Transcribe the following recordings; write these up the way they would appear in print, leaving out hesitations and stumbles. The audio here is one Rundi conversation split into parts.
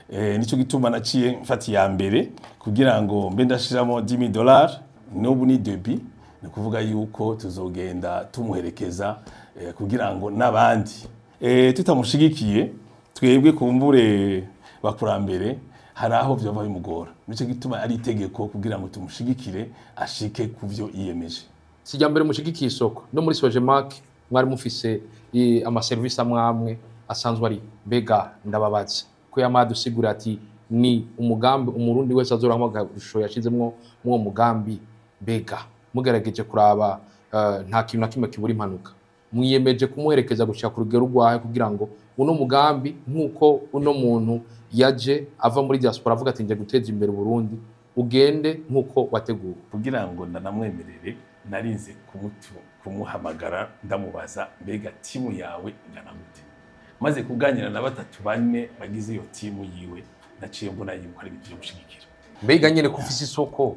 Nico gituma naciye mfata iya mbere kugira ngo mbe ndashiramo $10,000. N'ubu ni début, ni kuvuga yuko tuzogenda tumuherekeza kugira ngo n'abandi tutamushigikiye twebwe kumbure bakurambere hari aho vyova bimugora. Nico gituma ari itegeko kugira ngo tumushigikire ashike kuvyo yiyemeje. Sijya mbere mushigikiye isoko, no muri Sojemark mwari mufise amaserivisi amwe amwe asanzwe ari. Mbega ndababaze ko yamadusigura ati ni umugambi umurundi wese azoramwa agarusho yashizemwo mw'uwo mugambi. Mbega mugerageje kuraba nta kintu na kimwe kibura impanuka, mwiyemeje kumuherekeza gushika ku rugero rwahe kugira ngo uno mugambi, nk'uko uno muntu yaje ava muri diaspora avuga ati nje guteza imbere Burundi, ugende nk'uko wateguwe? Kugira ngo ndanamwemerere, narinze kumuhamagara ndamubaza: mbega timu yawe ingana gute? Maze kuganira na batatu bane bagize iyo timu yiwe, naciye mbona yuko ari ibintu byo gushigikira. Mbega nyene ko ufise isoko,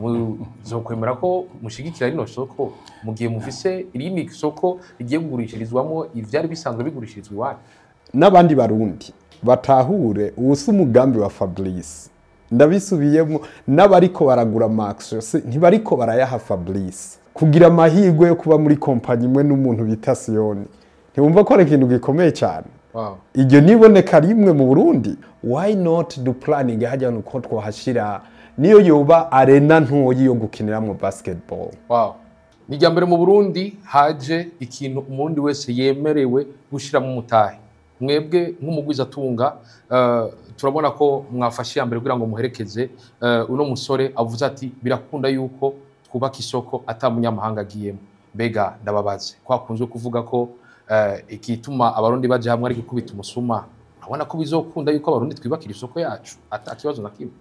muzokwemera ko mushigikira rino soko mu gihe mufise irindi soko rigiye kugurishirizwamo ivyari bisanzwe bigurishirizwa iwanyu? N'abandi Barundi batahure, ubu si umugambi wa Fabrice. Ndabisubiyemo, n'abariko baragura Max ntibariko barayaha Fabrice. Kugira amahirwe yo kuba muri kompanyi imwe n'umuntu bita Siyoni, ntiwumva ko ari ikintu gikomeye cyane? Iryo niboneka rimwe mu Burundi. Why not do planning hajya nuko twahashira niyo yoba arena ntoyi yo gukiniramwo basketball? Wow. Ni irya mbere mu Burundi haje ikintu umurundi wese yemerewe gushiramo umutahe. Mwebwe nk'umugwizatunga, turabona ko mwafashe iya mbere kugira ngo muherekeze uno musore avuze ati birakunda yuko twubaka isoko ata munyamahanga agiyemo. Mbega ndababaze, kwakunzwe kuvuga ko igituma Abarundi baje hamwe ari gukubita umusuma, urabona ko bizokunda yuko Abarundi twibakira isoko yacu ata kibazo na kimwe?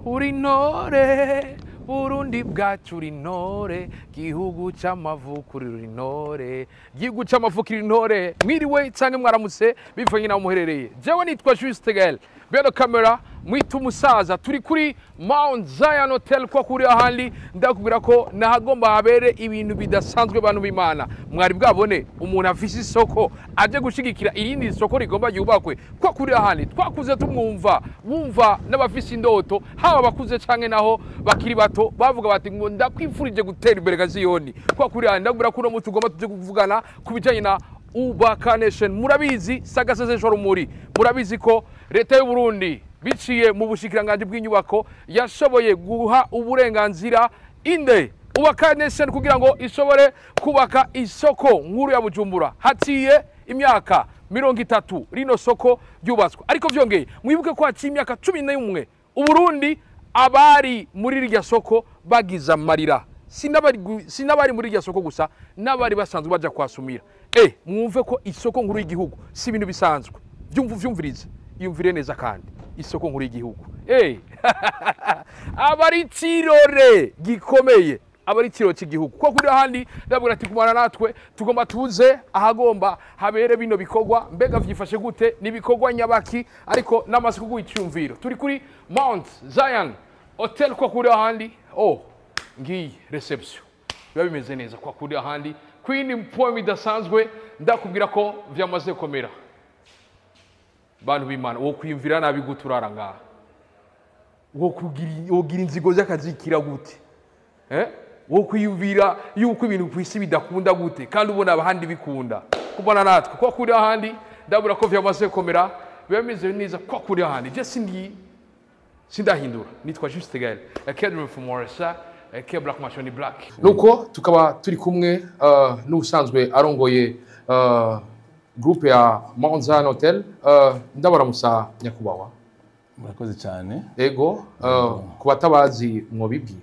Uri intore, Burundi bwacu, uri intore, gihugu c'amavuko, uri intore, gihugu c'amavuko, uri intore. Mwiriwe canke mwaramutse bivanye naho muherereye. Jewe nitwa Juste Gael beno camera mwita umusaza. Turi kuri Mount Zion Hotel kwa kuri ahandi. Ndakubwira ko nahagomba habere ibintu bidasanzwe. Bantu b'Imana, mwari bwabone umuntu afise isoko aje gushigikira irindi soko rigomba yubakwe kwa kuri ahandi? Twakuze tumwumva, wumva n'abafise indoto, haba abakuze canke naho bakiri bato, bavuga bati ngo ndakwifurije gutera imbere gaziyoni kwa kuri ahandi. Ndakubwira ko uno munsi tugomba tuje kuvugana ku bijanye na Ubaka Nation. Murabizi sagaseseshwa rumuri, murabizi ko leta y'u Burundi biciye mu bushikiranganji bw'inyubako yashoboye guha uburenganzira inde Ubaka Nation kugira ngo ishobore kubaka isoko nkuru ya Bujumbura. Haciye imyaka 30 rino soko ryubatswe, ariko vyongeye mwibuke ko haciye imyaka 11 Uburundi abari muri rirya soko bagize amarira. Sinabari muri irya soko gusa, n'abari basanzwe baja kwasumira. Mwumve ko isoko nkuru y'igihugu si ibintu bisanzwe. Vyumva, vyumvirize, yumvire neza kandi isoko nkuru y'igihugu aba ari ikirore gikomeye, aba ari ikirore cy'igihugu. Kuko kuri ahandi ndabwira ati kumana natwe, tugomba tuze ahagomba habere bino bikorwa. Mbega vyifashe gute? Ni ibikorwa nyabaki? Ariko n'amaze kuguha icyumviro. Turi kuri Mount Zion Hotel kwa kuri ahandi. Oh, ngiyi reception, biba bimeze neza kwa kuri ahandi kwindi point idasanzwe. Ndakubwira ko vyamaze komera. Bantu b'Imana, wo kwiyumvira nabi gute urara ngaha? Wo kugira, wogira inzigo z'akazikira gute? Wo kwiyumvira yuko ibintu ku isi bidakunda gute kandi ubona abahandi bikunda? Kubona natwe kwa kuri ahandi, ndabura ko vyamaze komera, biba bimeze neza kwa kuri ahandi. Je sindi sindahindura, nitwa Juste Gael Academy from Morisa K Black Mashoni Black. Nuko tukaba turi kumwe n'ubusanzwe arongoye groupe ya Mount Zion Hotel. Ndabaramusa nyakubahwa. Murakoze cyane. Ego, ku batabazi mwobibwira?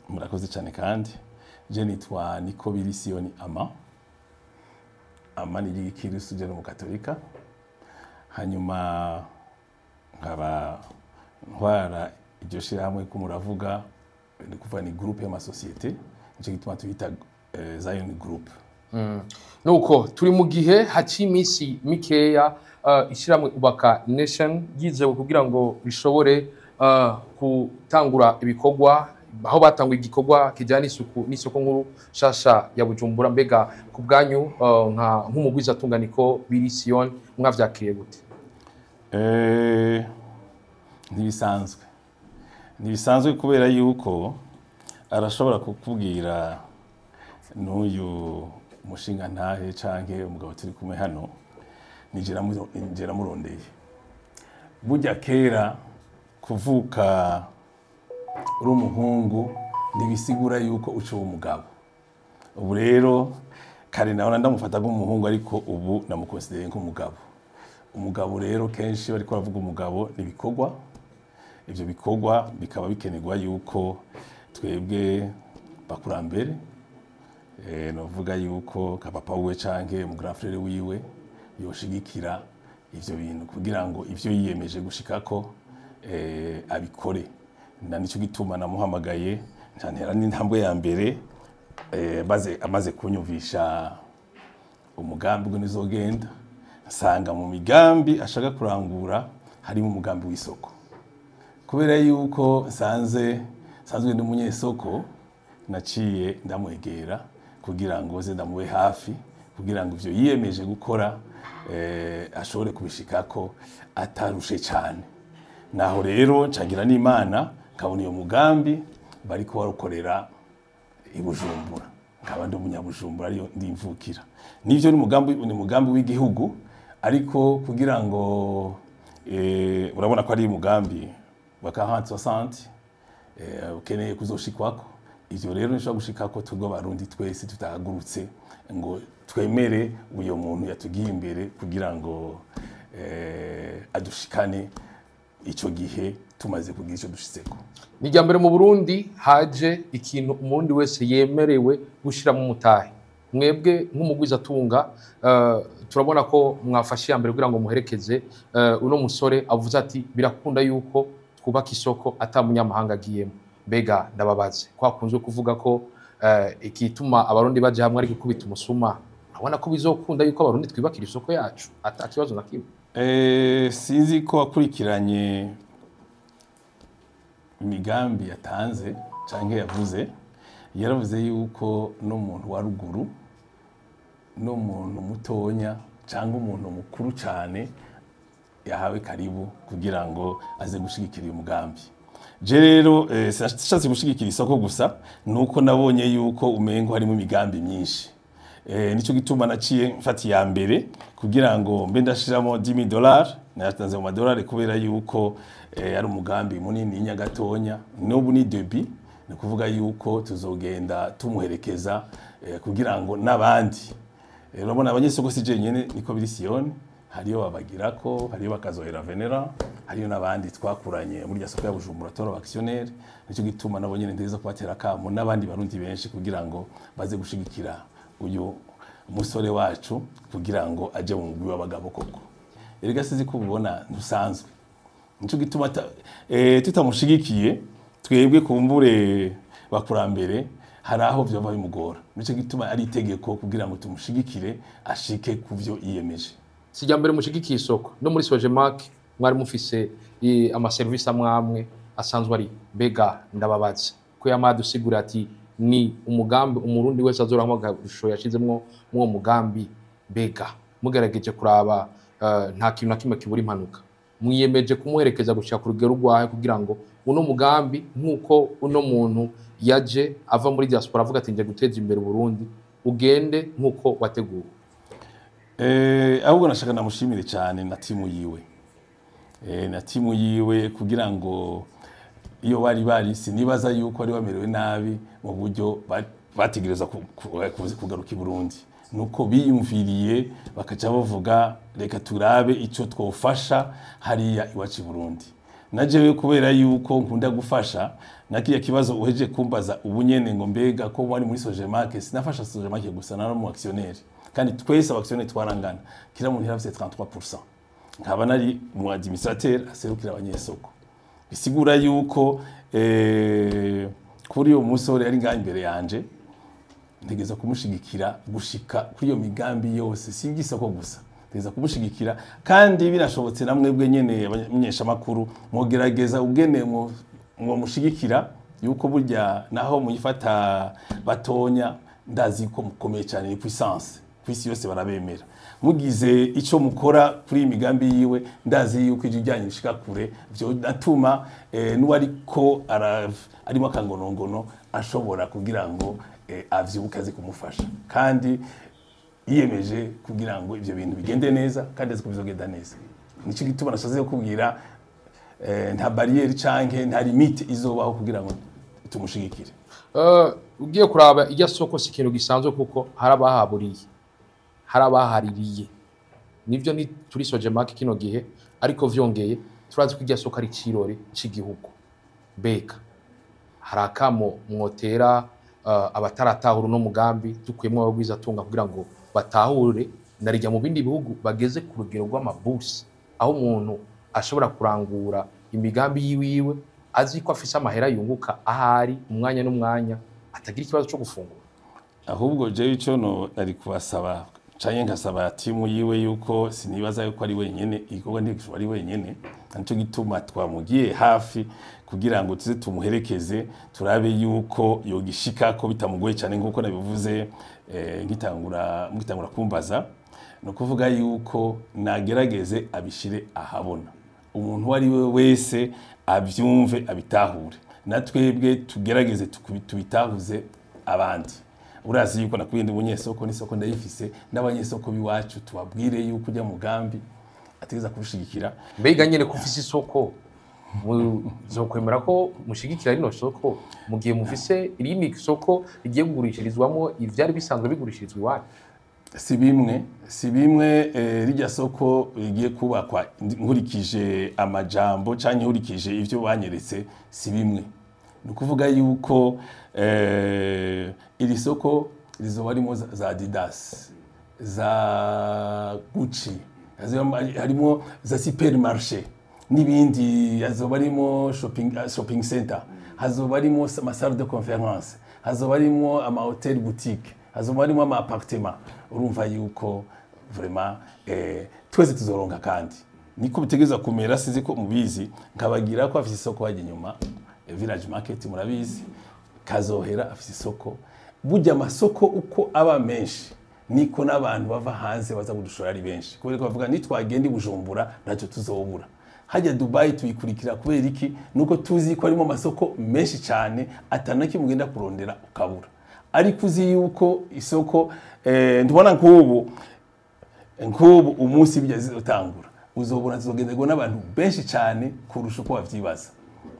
Murakoze cyane kandi je nitwa Niko Birisiyoni Ama. Ama ni igikristo, je ni umukatolika, hanyuma nkaba ntwara iryo shirahamwe ko muravuga, ni kuvuga ni groupe y'amasosiyete, nico gituma tuyita Zion Group. Nuko turi mu gihe haciye iminsi mikeya ishyirahamwe Ubaka Nation ryizewe kugira ngo rishobore gutangura ibikorwa. Aho batanguye igikorwa kijyanye n'isuku n'isoko nkuru shasha ya Bujumbura. Mbega ku bwanyu, nka nk'umugwizatunga Niko Biri Sion, mwavyakiriye gute? Ntibisanzwe, ntibisanzwe, kubera yuko arashobora kukubwira n'uyu mushinga ntahe canke umugabo turi kumwe hano, nije namurondeye. Burya kera kuvuka uri umuhungu ntibisigura yuko uca uba umugabo. Ubu rero, kare nahora ndamufata nk'umuhungu, ariko ubu namukonsidere nk'umugabo. Umugabo rero, kenshi bariko baravuga umugabo ni ibikorwa. Ivyo bikorwa bikaba bikenerwa yuko twebwe bakurambere, novuga yuko ka papa wiwe canke umu grand frère wiwe yoshigikira ivyo bintu kugira ngo ivyo yiyemeje gushikako abikore. Na nico gituma namuhamagaye, ntantera n'intambwe ya mbere, maze amaze kunyumvisha umugambi ngo nizogenda, nsanga mu migambi ashaka kurangura harimo umugambi w'isoko. Kubera yuko nsanzwe ndi umunyesoko, naciye ndamwegera kugira ngo ze ndamube hafi, kugira ngo ivyo yiyemeje gukora ashobore kubishikako atarushe cyane. Naho rero ncagira n'Imana nkabona iyo mugambi bariko barukorera i Bujumbura, nkaba ndi umunyabujumbura, ariyo ndimvukira. Nivyo, ni umugambi w'igihugu, ariko kugira ngo urabona ko ari umugambi wa 40 60 ukeneye kuzoshikwako. Ivyo rero nishobora gushikako twebwe Abarundi twese tutahagurutse ngo twemere uyo muntu yatugiye imbere kugira ngo adushikane ico gihe tumaze kugira ico dushitseko. Ni irya mbere mu Burundi haje ikintu umurundi wese yemerewe gushiramo umutahe. Mwebwe nk'umugwizatunga, turabona ko mwafashe iya mbere kugira ngo muherekeze uno musore avuze ati birakunda yuko twubaka isoko ata munyamahanga agiyemo. Mbega ndababaze, ko hakunzwe kuvuga ko igituma Abarundi baja hamwe ari gukubita umusuma, urabona ko bizokunda yuko Abarundi twubakira isoko yacu ata kibazo na kimwe? Sinzi ko wakurikiranye imigambi yatanze canke yavuze. Yaravuze yuko n'umuntu wa ruguru, n'umuntu mutonya cyangwa umuntu mukuru cyane yahawe karibu kugira ngo aze gushigikira uyu mugambi. Je rero sinashatse gushigikira isoko gusa, nuko nabonye yuko umengo harimo imigambi myinshi. Nico gituma naciye mfata iya mbere kugira ngo mbe ndashiramo 10 dollars. Nayatanze mu madolari kubera yuko ari umugambi munini nyagatonya. N'ubu ni début, ni kuvuga yuko tuzogenda tumuherekeza kugira ngo n'abandi. Urabona abanyesoko si jenyene Niko Biri Siyoni, hariyo babagirako, hariyo bakazohera Venera, hariyo n'abandi twakuranye muri rya soko ya Bujumbura, tora actionnaire. Nico gituma nabo nyene ndeza kubatera akamo n'abandi Barundi benshi kugira ngo baze gushigikira uyu musore wacu kugira ngo aje mu mugwi w'abagabo koko. Erega sizi ko ubibona, ntusanzwe. Nico gituma tutamushigikiye twebwe kumbure bakurambere, hari aho vyova bimugora. Nico gituma ari itegeko kugira ngo tumushigikire ashike kuvyo yiyemeje. Si irya mbere mushigikiye isoko. No muri Sojemark mwari mufise amaserivisi amwe amwe asanzwe ari. Mbega ndababaze, ko yamadusigura ati ni umugambi umurundi wese azoramwo akarusho yashizemwo mw'uwo mugambi, mbega mugerageje kuraba, nta kintu na kimwe kibura impanuka, mwiyemeje kumuherekeza gushika ku rugero rwahe kugira ngo uno mugambi, nk'uko uno muntu yaje ava muri diaspora avuga ati nje guteza imbere Burundi, ugende nk'uko wateguwe? Ahubwo nashaka namushimire cyane na timu yiwe, na timu yiwe, kugira ngo iyo bari sinibaza yuko bari bamerewe nabi mu buryo bategereza kugaruka i Burundi, nuko biyumviriye bakaca bavuga reka turabe ico twofasha hariya iwacu i Burundi. Na jewe kubera yuko nkunda gufasha, na kiriya kibazo uheje kumbaza ubu nyene ngo mbega ko wari muri Sojemark, sinafasha Sojemark gusa, nari mu actionnaire, kandi twese aba actionnaire twarangana, kila muntu yarafise 33%, nkaba nari mu administrateur aserukira abanyesoko. Bisigura yuko kuri uyo musore ari ngaha imbere yanje, ntegeza kumushigikira gushika kuri iyo migambi yose, si iby'isoko gusa, ntegeza kumushigikira. Kandi birashobotse na mwebwe nyene abamenyeshamakuru mwogerageza ubwene mwo mushigikira. Yuko burya naho muyifata batonya, ndazi ko mukomeye cyane, ni puissance ku isi yose barabemera. Mugize ico mukora kuri iyi migambi yiwe, ndazi yuko ijwi ryanyu rishika kure, vyo natuma n'uwariko arimo akangonongono ashobora kugira ngo avyuke aze kumufasha. Kandi yiyemeje kugira ngo ivyo bintu bigende neza, kandi azi ko bizogenda neza. Nico gituma nashatse kukubwira nta barrière canke nta limite izobaho kugira ngo tumushigikire. Ugiye kuraba irya soko si ikintu gisanzwe, kuko hari abahaburiye, hari abahaririye. Nivyo ni turi Sojemak kino gihe, ariko vyongeye turazi ko irya soko ari icirore c'igihugu. Mbega hari akamo mwotera abataratahura uno mugambi, dukuyemwo abagwizatunga, kugira ngo batahure narijya mu bindi bihugu bageze ku rugero rw'amabusi, aho umuntu ashobora kurangura imigambi yiwiwe azi ko afise amahera yunguka ahari umwanya n'umwanya, atagira ikibazo cyo gufungura? Ahubwo jewe ico no nari kubasaba canke nkasaba timu yiwe, yuko sinibaza yuko ari wenyene, igikorwa ntigishobora ari wenyene. Nico gituma twamugiye hafi kugira ngo tuze tumuherekeze, turabe yuko yogishika ko bitamugoye cyane, nkuko nabivuze ngitangura kumbaza. No kuvuga yuko nagerageze abishire ahabona, umuntu uwo ari we wese abyumve, abitahure, na twebwe tugerageze tubitahuze abandi. Urazi yuko nakubwiye ndi umunyesoko, n'isoko ndayifise, n'abanyesoko b'iwacu tubabwire yuko ujya mugambi ategeza kurushigikira. Mbega nyene ko ufise isoko, muzokwemera ko mushigikira rino soko mu gihe mufise irindi soko rigiye kugurishirizwamo ivyari bisanzwe bigurishirizwa iwanyu? Si bimwe, si bimwe. Rijya soko rigiye kubakwa, nkurikije amajambo canke nkurikije ivyo banyeretse, si bimwe. Ni ukuvuga yuko iri soko rizoba harimo za Adidas, za Gucci, harimo za supermarché n'ibindi, hazoba harimo shopping center, hazoba harimo ama salle de conférence, hazoba harimo ama hôtel boutique, hazoba harimo ama appartement. Urumva yuko vraiment twese tuzoronka, kandi niko bitegerezwa kumera. Sinzi ko mubizi, nkabagira ko afise isoko hajya inyuma, Village Market, murabizi. Kazohera afise isoko. Burya amasoko uko aba menshi niko n'abantu bava hanze baza kudushora ari benshi, kubera ko bavuga nitwagenda i Bujumbura ntacyo tuzobura. Hajya Dubai tuyikurikira kubera iki? Nuko tuzi ko harimo amasoko menshi cyane, atanaki mugenda kurondera ukabura. Ariko uzi yuko isoko ndubona nk'ubu umunsi bijya zizotangura, uzobona tuzogenderwa n'abantu benshi cyane kurusha uko bavyibaza.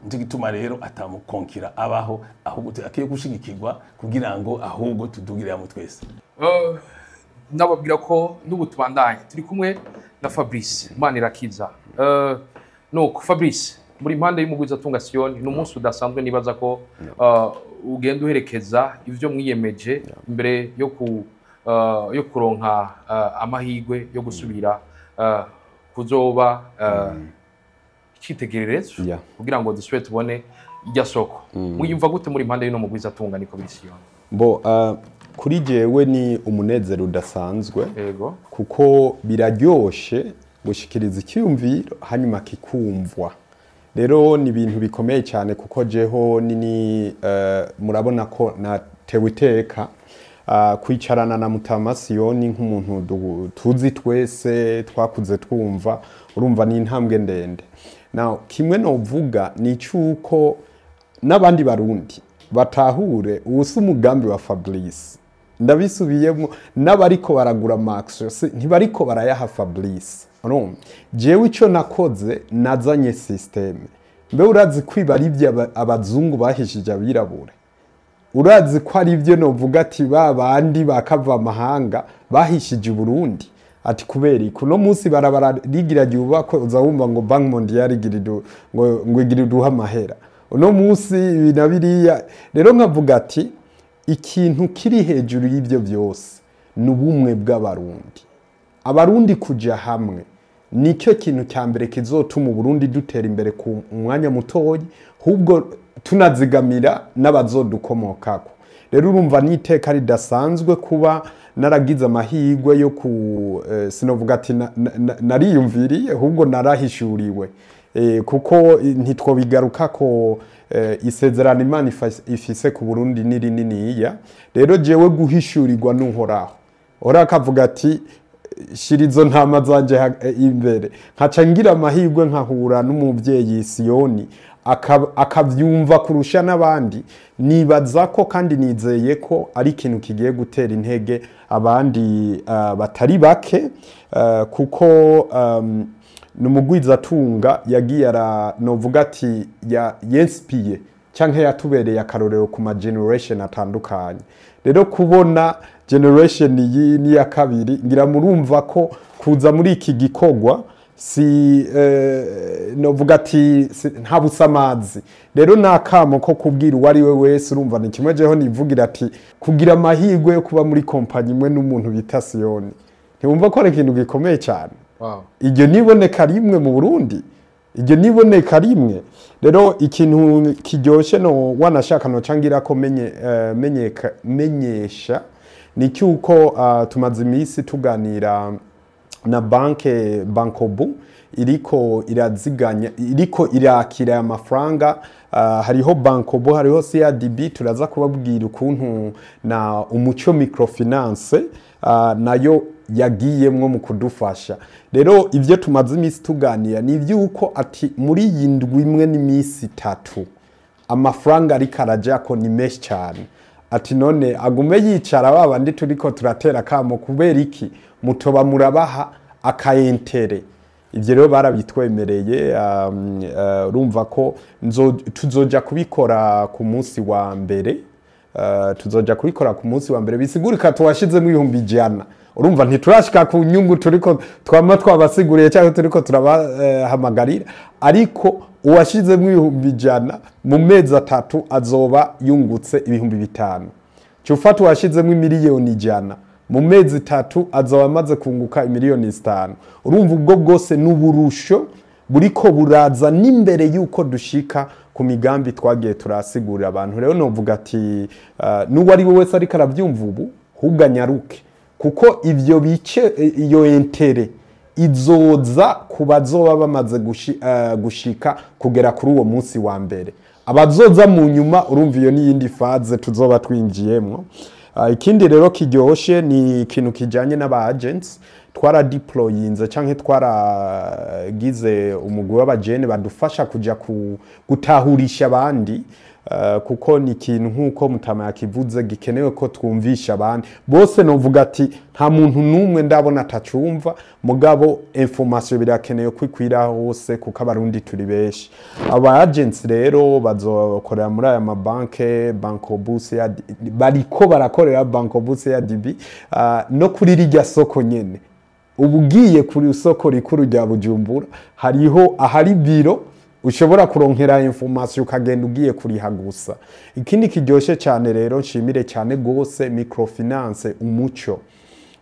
Nicyo gituma rero atamukonkira abaho, ahubwo akwiye gushigikirwa kugira ngo ahubwo tudugire hamwe twese. Nababwira ko n'ubu tubandanye turi kumwe na Fabrice Manirakiza. Nuko Fabrice, muri impande y'umugwizatunga Siyoni, ni umunsi udasanzwe. Nibaza ko ugenda uherekeza ivyo mwiyemeje imbere yo kuronka amahirwe yo gusubira kuzoba icyitegererezo kugira ngo dusubire tubone irya soko. Mwiyumva gute muri impande y'uno mugwizatunga niko biri Siyoni? Bo kuri jewe ni umunezero udasanzwe, kuko biraryoshe gushikiriza icyumviro hanyuma kikumvwa. Rero ni ibintu bikomeye cyane, kuko jeho nini murabona ko natewe iteka kwicarana na Mutama Siyoni nk'umuntu tuzi twese twakuze twumva. Urumva ni intambwe ndende. Now, kimwe novuga ni cyuko n'abandi Barundi batahure uwusi umugambi wa Fabrice. Ndabisubiyemo, n'abariko baragura Max ntibariko barayaha Fabrice. Urumva, jewe ico nakoze, nazanye système. Mbe urazi kwiba ari ibyo abazungu bahishije abirabure? Urazi ko ari ibyo novuga ati ba bandi bakava amahanga bahishije Burundi? Ati kubera iki uno munsi barabara rigira ryubakwe, uza wumva ngo Banque Mondiale igira ngo igira iduha amahera uno munsi, ibi na biriya. Rero nkavuga ati ikintu kiri hejuru y'ibyo byose ni ubumwe bw'Abarundi. Abarundi kuja hamwe nicyo kintu cya mbere kizotuma Uburundi dutera imbere ku mwanya mutoyi, ahubwo tunazigamira n'abazodukomokako. Rero urumva ni iteka ridasanzwe kuba naragize amahirwe yo ku sinovuga ati nariyumviriye, ahubwo narahishuriwe. Kuko ntitwobigaruka ko isezerano Imana ifise ku Burundi ni rininiya. Rero jewe guhishurirwa n'Uhoraho, Uhoraho akavuga ati shira izo ntama zanje imbere, nkaca ngira amahirwe nkahura n'umuvyeyi Siyoni akavyumva kurusha n'abandi. Nibaza ko kandi nizeye ko ari ikintu kigiye gutera intege abandi batari bake, kuko n'umugwizatunga yagiye ara novuga ati ya yenspiye canke yatubereye akarorero ku ma generation atandukanye. Rero kubona generation iyi n'iya kabiri, ngira murumva ko kuza muri iki gikorwa si novuga ati nta busamazi. Rero nakamo ko kubwira uwo ari we wese, urumva ni kimwe jeho nivugira ati kugira amahirwe yo kuba muri kompanyi imwe n'umuntu bita Siyoni, ntiwumva ko ari ikintu gikomeye cyane? Iryo niboneka rimwe mu Burundi, iryo niboneka rimwe. Rero ikintu kiryoshe no wanashaka no cangira ko menyesha ni cyuko tumaze iminsi tuganira na banke Bankobu iriko iraziganya, iriko irakira amafaranga. Hariho Bankobu, hariho CRDB, turaza kubabwira ukuntu na Umuco Microfinance nayo yagiyemwo mu kudufasha. Rero ivyo tumaze iminsi tuganira ni ivy'uko ati muri iyi ndwi imwe n'iminsi itatu amafaranga ariko arajako ni menshi cyane. Ati none agume yicara babandi turiko turatera kamo, kubera iki mutoba murabaha akayentere? Ivyo rero barabitwemereye. Urumva ko tuzoja kubikora ku munsi wa mbere. Tuzoja kubikora ku munsi wa mbere, bisigurika tuwashizemo 100,000. Urumva ntiturashika ku nyungu turiko twama twabasiguriye cyangwa turiko turabahamagarira, ariko uwashizemo 100,000 mu mezi 3 azoba yungutse 5,000. Cufata uwashizemo 100,000,000 mu mezi 3 azoba amaze kunguka 5,000,000. Urumva ubwo bwose n'uburusho buriko buraza n'imbere yuko dushika ku migambi twagiye turasigurira abantu. Rero novuga ati n'uwo ari we wese ariko aravyumva ubu huganyaruke, kuko ivyo bice iyo entere izoza ku bazoba bamaze gushika kugera kuri uwo munsi wa mbere. Abazoza mu nyuma urumva iyo n'iyindi phase tuzoba twinjiyemwo. Ikindi rero kiryoshe ni ikintu kijanye n'aba agents twara deployinze canke twaragize umugwi w'abajene badufasha kuja gutahurisha abandi, kuko ni ikintu nk'uko Mutama yakivuze gikenewe ko twumvisha abandi bose. Novuga ati nta muntu n'umwe ndabona atacumva, mugabo information birakenewe kwikwira hose kuko abarundi turi benshi. Aba agents rero bazokorera muri aya mabanke, Bankobu, CRDB, bariko barakorera Bankobu, CRDB, no kuri rirya soko nyene. Ubugiye kuri isoko rikuru rya Bujumbura hariho ahari biro ushobora kuronkera information ukagenda ugiye kuriha gusa. Ikindi kiryoshe cyane rero nshimire cyane gose microfinance Umuco.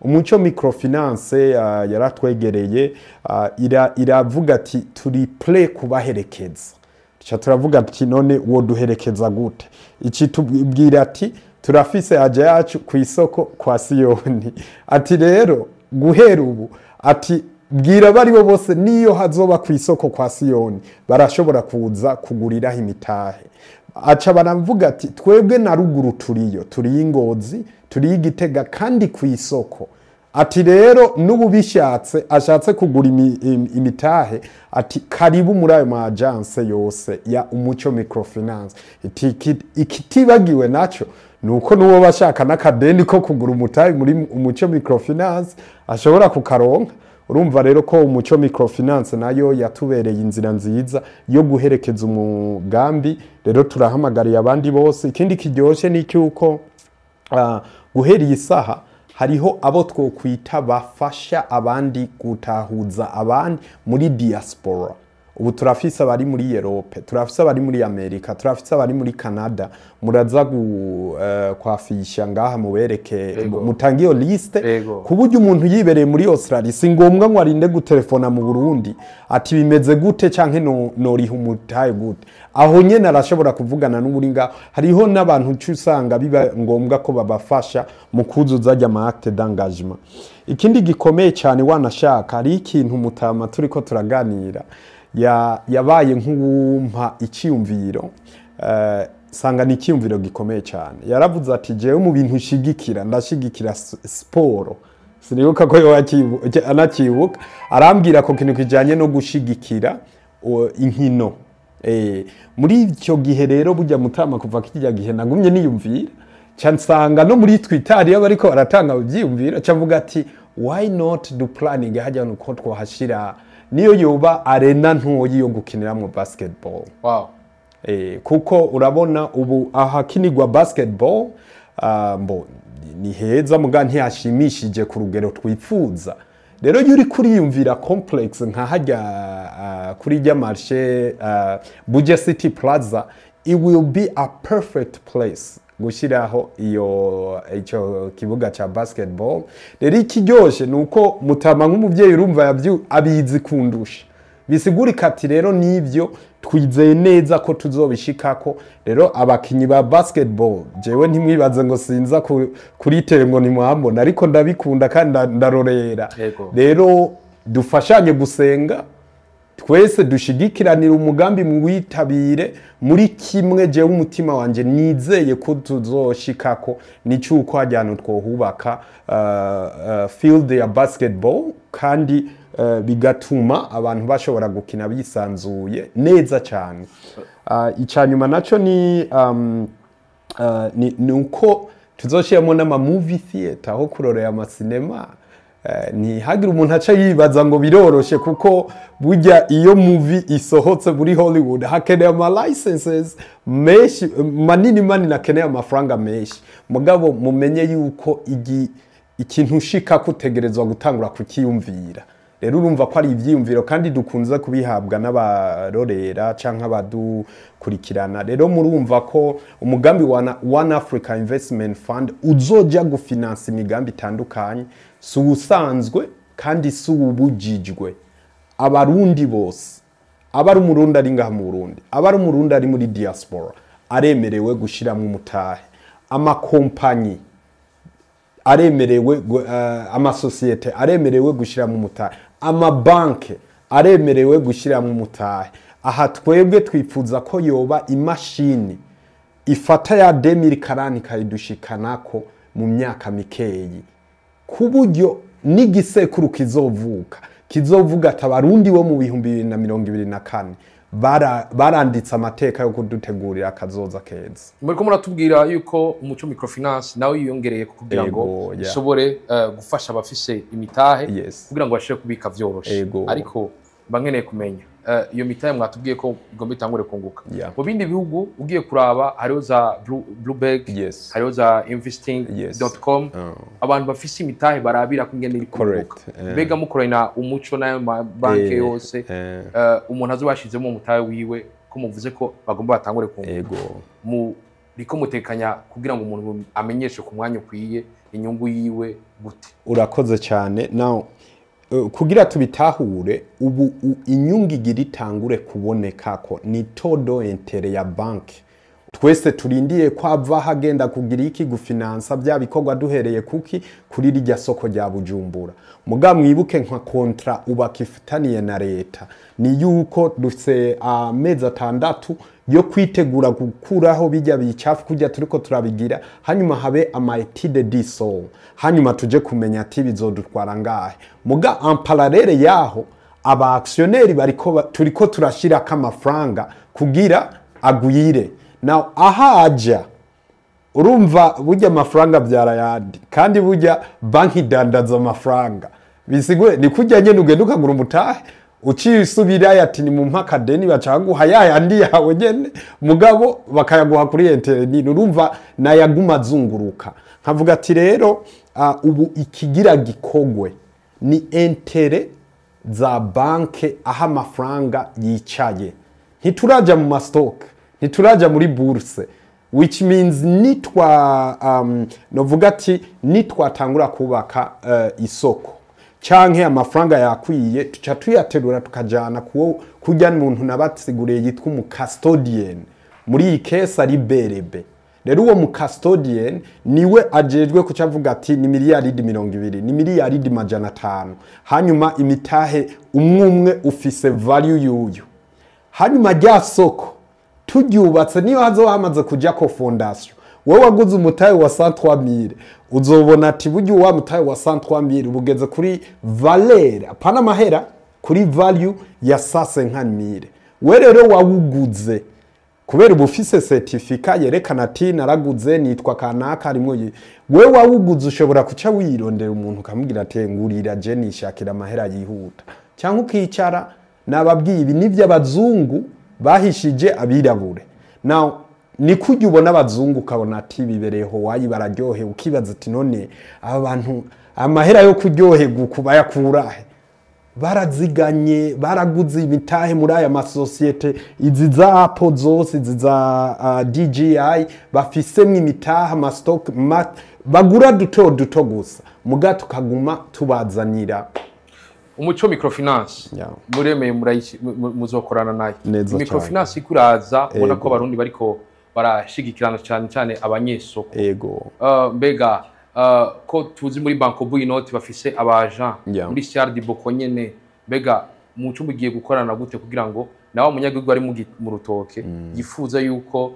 Umuco Microfinance yaratwegereye, iravuga ati turi prêt kubaherekeza. Tuca turavuga ati none wo duherekeza gute? Iki tubwira ati turafise aje yacu ku isoko kwa Siyoni. Ati rero guhera ubu ati bwira bari bo bose niyo hazoba ku isoko kwa Siyoni barashobora kuza kuguriraho imitahe. Aca baravuga ati twebwe na ruguru turiyo, turi Ingozi, turi Igitega kandi ku isoko. Ati rero n'ubu bishatse ashatse kugura imitahe ati karibu muri ayo ma agence yose ya Umuco Microfinance. Ikitibagiwe naco nuko nuwo bashaka n'akadeni ko kugura umutahe muri Umuco Microfinance ashobora kukaronka. Urumva rero ko Umuco Microfinance nayo yatubereye inzira nziza yo guherekeza umugambi. Rero turahamagariye abandi bose. Ikindi kiryoshe ni cyuko guhera iyi saha hariho abo twokwita bafasha abandi gutahuza abandi muri diaspora. Ubu turafise abari muri Europe, turafise abari muri Amerika, turafise abari muri Canada. Muraza kwafisha ngaha mubereke, mutange iyo liste ku buryo umuntu yibereye muri Australia si ngombwa ngo arinde gutelefona mu Burundi ati bimeze gute canke noriha umutahe gute. Aho nyene arashobora kuvugana n'uri ngaho. Hariho n'abantu uca usanga biba ngombwa ko babafasha mu kuzuza ajya ama acte d'engagement. Ikindi gikomeye cyane wanashaka ari ikintu Mutama turiko turaganira Yabaye nk'uwumpa icyiyumviro, sanga ni icyiyumviro gikomeye cyane. Yaravuze ati: "Jewe mu bintu nshigikira, ndashigikira siporo." Sinibuka ko yoba anakibuka. Arambwira ko kintu kijanye no gushigikira inkino. Muri icyo gihe rero, burya mutama, kuva kirya gihe nagumye niyumvira, ca nsanga no muri Twitter iyo bariko baratanga ivyiyumviro, ca mvuga ati: "Why not do planning hajya nuko twohashira niyo yoba arena ntoyi yo gukiniramwo basketball?" Kuko urabona ubu ahakinirwa basketball, mbo ni heza, muga ntiyashimishije ku rugero twifuza. Rero iyo uri kuriyumvira complex nka hajya kuri rya marché, Buja City Plaza, it will be a perfect place gushyiraho icyo kibuga cya basketball. Rero ikiryoshe ni uko mutama nk'umubyeyi, urumva abizi kundusha. Bisigurika ati rero nibyo twizeye neza ko tuzobishikako. Rero abakinyi ba basketball, jewe ntimwibaze ngo sinza kuri tele ngo ntimwambona, ariko ndabikunda kandi ndarorera. Rero dufashanye gusenga twese, dushigikiranira umugambi muwitabire muri kimwe. Jewe umutima wanje nizeye ko tuzoshikako ni cyuko hajyana twohubaka field ya basketball, kandi bigatuma abantu bashobora gukina bisanzuye neza cyane. Icya nyuma naco ni uko tuzoshiramo n'ama movie theater, aho kurorera amasinema. Ntihagire umuntu aca yibaza ngo biroroshe, kuko burya iyo movie isohotse muri Hollywood hakeneye ama licenses menshi, manini manini, akeneye amafaranga menshi. Mugabo mumenye yuko ikintu ushika kutegerezwa gutangura kukiyumvira. Rero urumva ko ari ivyiyumviro kandi dukunze kubihabwa n'abarorera canke abadukurikirana. Rero murumva ko umugambi wa One Africa Investment Fund uzoja gufinansa imigambi itandukanye, si uwusanzwe kandi si uwubujijwe. Abarundi bose, aba ari Umurundi ari ngaha mu Burundi, aba ari Umurundi ari muri diaspora, aremerewe gushiramwo umutahe. Amakompanyi aremerewe, amasosiyete aremerewe gushyiramo umutahe, amabanke aremerewe gushyiramo umutahe. Aha twebwe twifuza ko yoba imashini ifata ya 2040 ikayidushikanako mu myaka mikeyi, ku buryo n'igisekuru kizovuka kizovuga ati: "Abarundi bo mu 2024 baranditse amateka yo kudutegurira akazoza keza." Muriko muratubwira yuko Umuco Microfinance nawe yiyongereye kugira ngo ishobore gufasha abafise imitahe kugira ngo bashobore kubika vyoroshe. Ariko mba nkeneye kumenya, iyo mitahe mwatubwiye ko igomba itangure kunguka. Mu bindi bihugu ugiye kuraba, hariho za Bluebird, hariho za investing com. Abantu bafise imitahe barabira ko ingene iri kunguka. Mbega mukoranye na Umuco n'ayo mabanki yose, umuntu azoba yashizemo umutahe wiwe, ko muvuze ko bagomba batangure kunguka, muriko mutekanya kugira ngo umuntu amenyeshe ku mwanya ukwiye inyungu yiwe gute? Urakoze cyane. Now, kugira tubitahure, ubu inyungu igira itangure kuboneka ko ni taux d'intérêt ya banki. Twese turindiye ko ava hagenda kugira iki? Gufinansa bya bikorwa duhereye kuki? Kuri rirya soko rya Bujumbura. Muga mwibuke nka contrat ubakifitaniye na leta ni yuko dufise amezi 6 yo kwitegura gukuraho bijya bicafu kujya turiko turabigira, hanyuma habe ama études du sol, hanyuma tuje kumenya ati bizodutwara ngahe. Muga en parallèle yaho, aba actionnaire bariko turiko turashirako amafaranga kugira agwire. Now ahaja, urumva burya amafaranga abyara ayandi, kandi burya banki idandaza amafaranga. Bisigure ni kurya nyene ugenda ukagura umutahe, ucisubirayo ati: "Ni mu mpakadeni", bacaguha ya yandi yawe nyene, mugabo bakayaguha kuri intérêt. Urumva nayaguma azunguruka. Nkavuga ati rero, ubu ikigira gikogwe ni intérêt za banke, aho amafaranga yicaye. Ntituraja mu ma stock, ntituraja muri bourse, which means nitwa novuga ati nitwatangura kubaka isoko canke amafaranga yakwiye, tuca tuyaterura tukajana kuwo kurya muntu nabasiguriye yitwa umu custodian, muri iyi case ari BRB. Rero uwo mu custodian niwe ajejwe kuca avuga ati ni miliyaridi 20, ni miliyaridi 500, hanyuma imitahe umwe umwe ufise value yuyu. Hanyuma rya soko turyubatse, niyo hazoba hamaze kujako fondation, wowe waguze umutahe wa 103,000, uzobona ati burya wa mutahe wa 103,000 ubugeze kuri valeur, apana amahera, kuri value ya 150,000. We rero wawuguze kubera uba ufise certificat yerekana ati naraguze, nitwa kanaka, harimwo we wawuguze, ushobora kuca wirondera umuntu ukamubwira ati ngurira, je nishakira amahera yihuta, cyangwa ukicara. Nababwiye, ibi nivyo abazungu bahishije abirabure. Now ni kujya ubona abazungu ukabona ati bibereyeho wayi, bararyohewe, ukibaza ati none aba bantu amahera yo kuryoherwa uku bayakurahe? Baraziganye, baraguze imitahe muri aya masosiyete, izi za Apple zose, izi za DJI, bafisemwo imitahe, ama stock bagura duto duto gusa, muga tukaguma tubazanira. Umuco Microfinance muremeye muzokorana nayo? Neza. Microfinance ikuraza, ubona ko abarundi bariko barashigikirana, cyane cyane abanyesoko. Ego. Mbega ko tuzi muri Bancobu Inoti bafise abajan, muri CRDB uko nyene, mbega muco mugiye gukorana gute kugira ngo nawe umunyagihugu ari mu rutoke yifuza yuko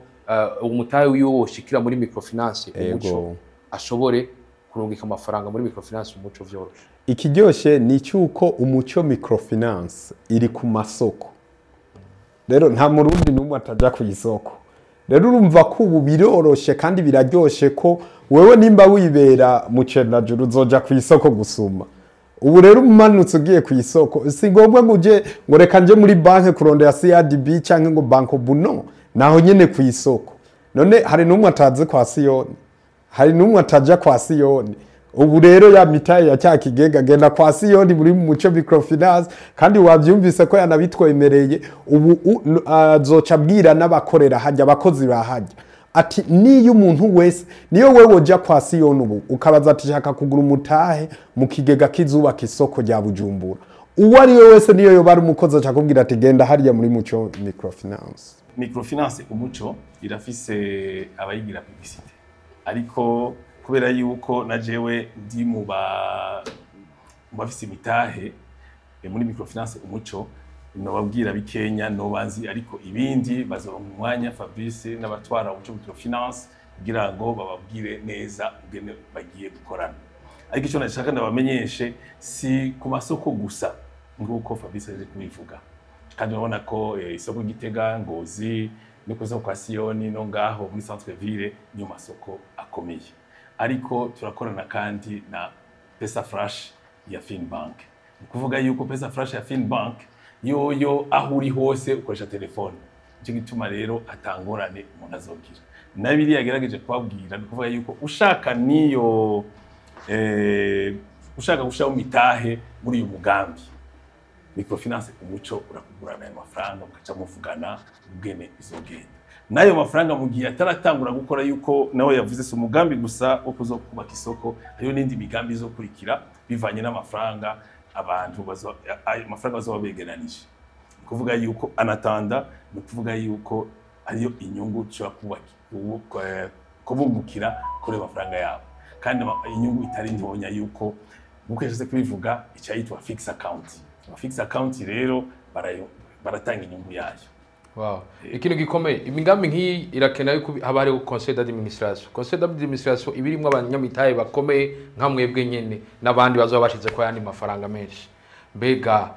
umutahe wiwe woshikira muri microfinance Umuco, ashobore kurungika amafaranga muri microfinance Umuco vyoroshe? Ikiryoshe ni cyuko Umuco Microfinance iri ku masoko. Rero nta murundi n'umwe atajya ku isoko. Rero urumva ko ubu biroroshe kandi biraryoshe ko wewe nimba wibera mu Cendajuru uzoja ku isoko gusuma. Ubu rero umanutse ugiye ku isoko, si ngombwa ngo uje ngo reka nje muri banki kurondera CRDB cyangwa ngo Bancobu, no naho nyene ku isoko. None hari n'umwe atazi kwa Siyoni? Hari n'umwe ataja kwa Siyoni? Ubu rero ya mitahe ya cya kigega, genda kwa Siyoni muri Muco Microfinance. Kandi wabyumvise ko yanabitwemereye. Ubu azoca abwira n'abakorera hajya, abakozi bahajya, ati niyo umuntu wese, niyo wewe woja kwa Siyoni ubu ukabaza ati shaka kugura umutahe mu kigega kizubaka isoko rya Bujumbura, uwo ari we wese, niyo yoba ari umukozi, aca akubwira ati genda hariya muri Muco Microfinance. Microfinance Umuco irafise abayigira publicité, ariko kubera yuko na jewe ndi mu bafise imitahe muri Microfinance Umuco, nobabwira bikenya nobanzi, ariko ibindi bazoronka umwanya Fabrice n'abatwara Umuco Microfinance kugira ngo bababwire neza ingene bagiye gukorana. Ariko icyo nashaka ndabamenyeshe, si ku masoko gusa nk'uko Fabrice aje kubivuga, kandi urabona ko isoko Gitega, Ngozi, no ku isoko kwa Siyoni, no ngaho muri centre ville, niyo masoko akomeye. Ariko turakorana kandi na Pesa Flash ya Finbank. Ni ukuvuga yuko Pesa Flash ya Finbank yoyo aho uri hose ukoresha telefone. Nicyo gituma rero atangorane umuntu azogira. Na biriya yagerageje kubabwira, ni ukuvuga yuko ushaka niyo ushaka gushiraho mitahe muri uyu mugambi Microfinance Umuco, urakugurana ayo mafaranga, mugaca muvugana ubwene izogenda n'ayo mafaranga mu gihe ataratangura gukora. Yuko nawe yavuze, si umugambi gusa wo kuzo kubaka isoko, hariyo n'indi migambi izokurikira bivanye n'amafaranga abantu ayo mafaranga bazoba begeranije. Ni ukuvuga yuko anatanda, ni ukuvuga yuko ariyo inyungu dushobora kubungukira kuri ayo mafaranga yabo, kandi inyungu itari ntonya, yuko nkuko yashatse kubivuga icayitwa fixed account. Fixed account rero baratanga inyungu yayo. Wow. Ikintu gikomeye, imigambi nk'iyi irakenera yuko haba hariho conseil d'administration. Conseil d'administration iba irimwo abanyamitahe bakomeye nka mwebwe nyene n'abandi bazoba bashize ko ayandi mafaranga menshi. Mbega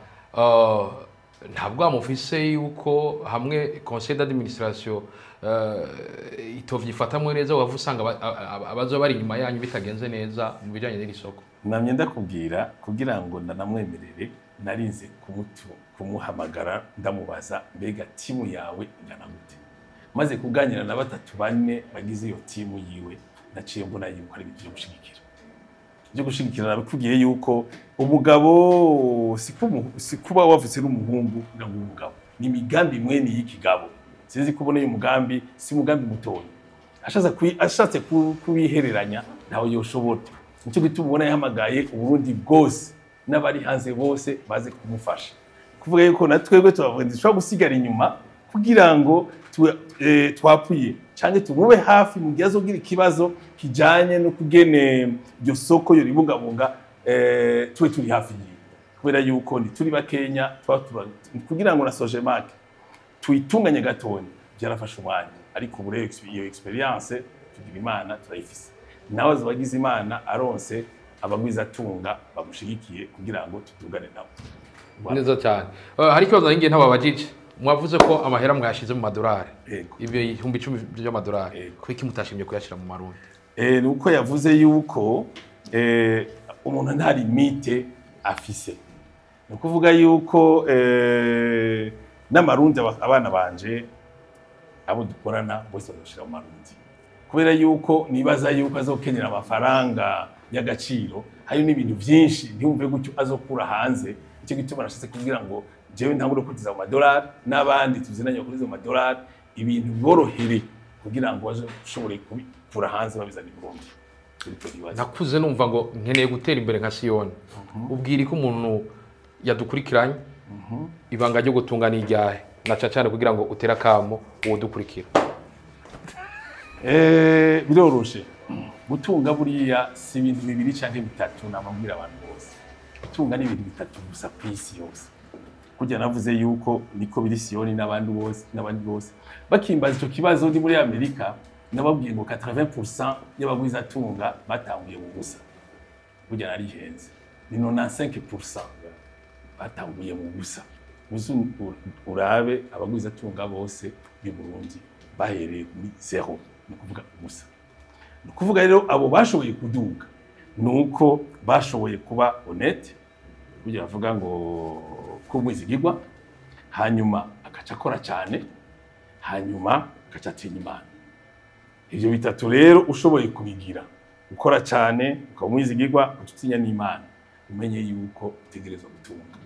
ntabwo mufise yuko hamwe conseil d'administration itovyifatamwe neza, wava usanga abazoba bari inyuma yanyu bitagenze neza mu bijanye n'iri soko? Namye ndakubwira, kugira ngo ndanamwemerere narinze kumuhamagara ndamubaza mbega timu yawe ingana gute. Maze kuganira na batatu bane bagize iyo timu yiwe, naciye mbona yuko ari ibintu byo gushigikira. Nabikubwiye yuko umugabo si kuba wavutse n'umuhungu kugira ngo ube umugabo, ni imigambi mwene y'ikigabo. Sinzi kubona uyu mugambi si umugambi mutoya, ashatse kuwihereranya ntawe yoshobora. Nicyo gituma ubona yahamagaye Uburundi bwose n'abari hanze bose baze kumufasha, kuvuga yuko na twebwe tubavuga dushobora gusigara inyuma kugira ngo Twapfuye canke tumube hafi mu gihe azogira ikibazo kijanye no kugene iryo soko yoribungabunga, tube turi hafi yiwe, kubera yuko ntituri bakenya. Kugira ngo na Sojemak tuyitunganye gatonya byarafashe umwanya, ariko ubu rero iyo expérience tugira Imana turayifise. Nawe azobagize Imana aronse abagwizatunga bamushigikiye kugira ngo tutugane nabo. Neza cyane. Hari ikibazo nari ngiye ntababajije. Mwavuze ko amahera mwayashize mu madolari. Yego. Ibyo 10,000 by'amadolari. Yego. Kuki mutashimye kuyashyira mu marundi? Ni uko yavuze yuko umuntu nta limite afise. Ni ukuvuga yuko n'amarundi, abana banje abo dukorana bose bazoshira mu marundi, kubera yuko nibaza yuko azokenera amafaranga y'agaciro. Hari n'ibintu byinshi, ntiwumve gutyo, azokura hanze. Icyo gituma nashatse kugira ngo jewe ntangure kutiza mu madolari, n'abandi tuzinanye bakuriza mu madolari, ibintu biborohere kugira ngo bashobore kubikura hanze babizana i Burundi. Ariko nibaza. Nakuze numva ngo nkeneye gutera imbere nka Siyoni. Ubwira ko umuntu yadukurikiranye, ibanga ryo gutunga ni iryahe, na cyane cyane kugira ngo utere akamo uwo dukurikira? Biroroshe gutunga. Buriya si ibintu bibiri canke bitatu. Namabwira abantu bose, gutunga ni ibintu bitatu gusa ku isi yose. Kurya navuze yuko niko biri Siyoni n'abandi bose, n'abandi bose bakimbaza ico kibazo ndi muri Amerika, nababwiye ngo 80% y'abagwizatunga batanguye mu busa. Burya narihenze, ni 95% batanguye mu busa. Uzi urabe abagwizatunga bose b'i Burundi bahereye kuri zéro, ni ukuvuga ubusa. Ni ukuvuga rero abo bashoboye kuduga ni uko bashoboye kuba honnête, burya bavuga ngo ko umwizigirwa, hanyuma agaca akora cyane, hanyuma agaca atinya Imana. Ivyo bitatu rero ushoboye kubigira, ukora cyane, ukaba umwizigirwa, ugaca utinya n'Imana, umenye yuko utegerezwa gutunga.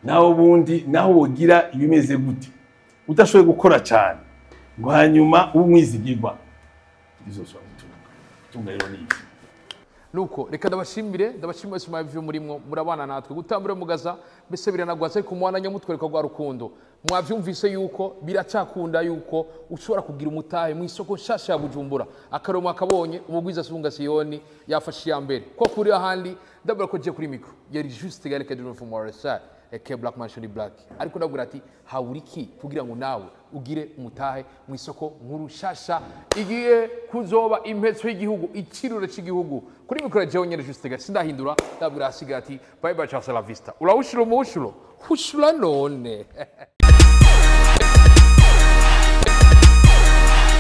Naho bundi naho wogira ibimeze gute, udashoboye gukora cyane ngo hanyuma ube umwizigirwa, bizoshobora gutunga. Gutunga rero ni ibyo. Nuko reka ndabashimire, ndabashimire wese mwabivyo murimwo murabana natwe gutambura mugaza. Mbese biranagwaza, ariko mwana nyamutwereka rwa rukundo. Mwavyumvise yuko biracakunda, yuko ushobora kugira umutahe mu isoko nshasha ya Bujumbura. Akaromo akabonye umugwiza sunga Siyoni yafashe iya mbere ko kuri ahandi. Ndabura ko je kuri micro yari juste gale Kedron from RSI aka Black Mansion Black, ariko ndabwira ati hawuriki kugira ngo nawe ugire umutahe mu isoko nkuru shasha igiye kuzoba impetso y'igihugu, ikirure cy'igihugu. Kuri micro jewe nyene juste gale sindahindura, ndabwira asigaye ati bye bye, ciao, la vista, urawushira umushuro hushura none.